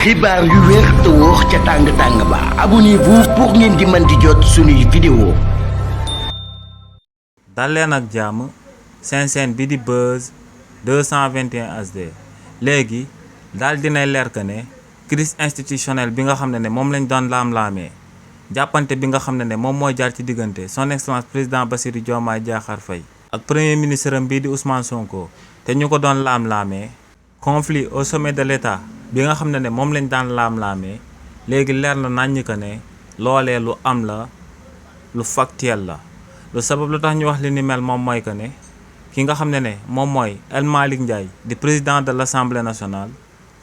xibaar yu wér te wóor ca tàng-tàng ba abonnez-vous pour ngeen di mën di jot suñuy vidéo. dal leen ak jàmm seen chaîne bi di Buzz 221 HD léegi daal dinay leer que ne crise institutionnelle bi nga xam ne moom lañ doon laam-laamee jàppante bi nga xam ne moom mooy jaar ci diggante son excellence président Bassirou Diomaye Diakhar Faye ak premier ministre am bii di Ousmane Sonko te ñu ko doon laam-laamee conflit au sommet de l'État bi nga xam ne moom lañ daan laam-laamee léegi leer na naññ que ne loolee lu am la lu factuel la lu sabab lu tax ñu wax li ni mel moom mooy que ne ki nga xam ne moom mooy El Malick Ndiaye di président de l'Assemblée nationale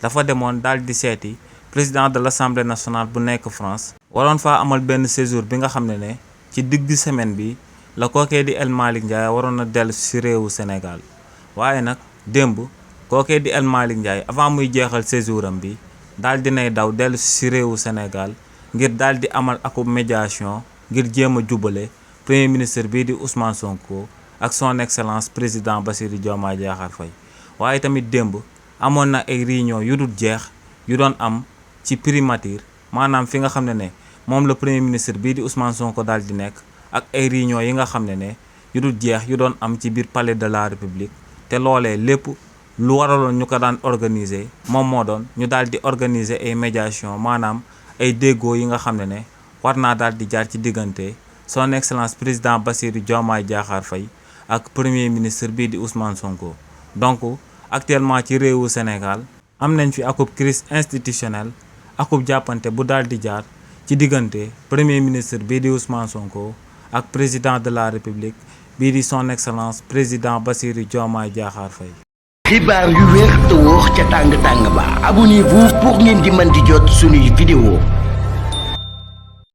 dafa demoon daal di seeti président de l'Assemblée nationale bu nekk France waroon faa amal benn séjour bi nga xam ne ci digg semaine bi la kookee di El Malick Ndiaye waroon a dellu ci réewu Sénégal waaye nag démb kookee di El Malick Ndiaye avant muy jeexal séjour am bi daal dinay daw dellu ci réewu Sénégal ngir daal di amal akub médiation ngir jéem a jubale premier ministre bii di Ousmane Sonko ak son excellence président Bassirou Diomaye Diakhar Faye waaye tamit démb amoon na ay réunion yu dul jeex yu doon am ci primature maanaam fi nga xam ne moom la premier ministre bii di Ousmane Sonko daal di nekk ak ay réunion yi nga xam ne yu dul jeex yu doon am ci biir palais de la République te loolee lépp lu waraloon ñu ko daan organiser moom moo doon ñu daal di organiser ay médiation maanaam ay déggoo yi nga xam ne war naa daal di jaar ci diggante son excellence président Bassirou Diomaye Diakhar Faye ak premier ministre bii di Ousmane Sonko. donc actuellement ci réewu Sénégal am nañ fi akub crise institutionnelle akub jàppante bu daal di jaar ci diggante premier ministre bii di Ousmane Sonko ak président de la République bii di son excellence président Bassirou Diomaye Diakhar Faye. xibaar yu wér te wóor ca tàng-tàng ba abonnez-vous pour ngeen di mën di jot suñuy vidéo.